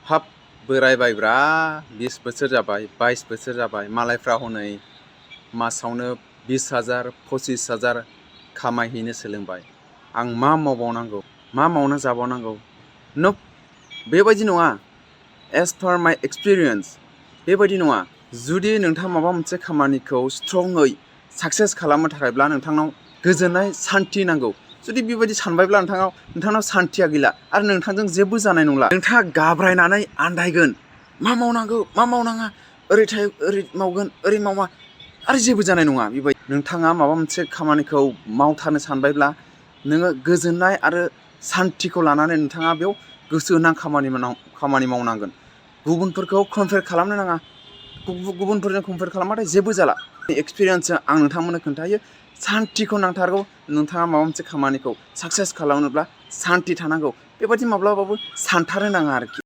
हाब बोरायबायब्रा 20 बोसोर जाबाय 22 बोसोर जाबाय मालायफ्रा हनै मासावनो 20,000 25,000 खामायहैनो सोलोंबाय। आं मा मावबावनांगौ मा मावना जाबावनांगौ? नोप बेबायदि नङा। एज पार माय एक्सपिरियेन्स बेबायदि नङा। जुदि नोंथाङा माबा मोनसे खामानिखौ स्ट्रङै साक्सेस खालामनो थाखायब्ला नोंथांनाव गोजोननाय सान्थि नांगौ। जुदि बेबायदि सानबायब्ला नोंथांनाव सान्थिया गैला आरो नोंथांजों जेबो जानाय नंला। नोंथाङा गाब्रायनानै आन्दायगोन। मा मावनांगौ मा मावनाङा, ओरै थायो ओरै मावगोन ओरै मावा आरो जेबो जानाय नङा। बेबायदि नोंथाङा माबा मोनसे खामानिखौ मावथारनो सानबायब्ला नोङो गोजोननाय आरो सान्थिखौ लानानै नोंथाङा बेयाव गोसो होनां खामानि मावनांगोन। गुबुनफोरखौ कम्पेयार खालामनो नाङा। गुबुनफोरजों कम्पेयार खालामबाथाय जेबो जाला। एक्सपिरियेन्सजों आं नोंथांमोननो खोन्थायो सान्थिखौ नांथारगौ। नोंथाङा माबा मोनसे खामानिखौ साक्सेस खालामनोब्ला सान्थि थानांगौ। बेबायदि माब्लाबाबो सानथारनो नाङा आरोखि।